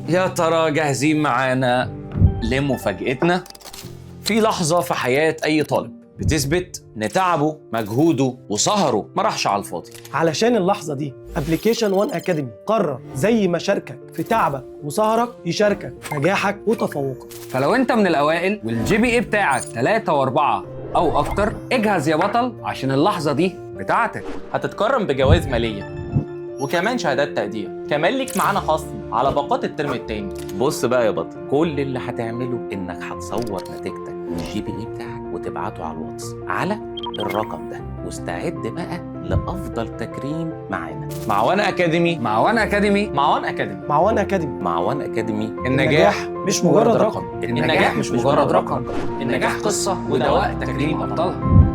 يا ترى جاهزين معانا لمفاجأتنا؟ في لحظة في حياة أي طالب بتثبت إن تعبه، مجهوده، وسهره ما راحش على الفاضي. علشان اللحظة دي application One Academy قرر زي ما شاركك في تعبك وسهرك يشاركك نجاحك وتفوقك. فلو انت من الاوائل وال GPA بتاعك 3 و4 او اكتر، اجهز يا بطل عشان اللحظة دي بتاعتك. هتتكرم بجوائز مالية وكمان شهادات تقدير، كمان ليك معانا خصم على باقات الترم التاني. بص بقى يا بطل، كل اللي هتعمله انك هتصور نتيجتك وال GPA بتاعك وتبعته على الواتس على الرقم ده، واستعد بقى لافضل تكريم معانا. مع One Academy، مع One Academy، مع One Academy، مع One Academy، مع One Academy. النجاح مش مجرد رقم. النجاح مش مجرد رقم، النجاح قصة وده وقت تكريم ابطالها.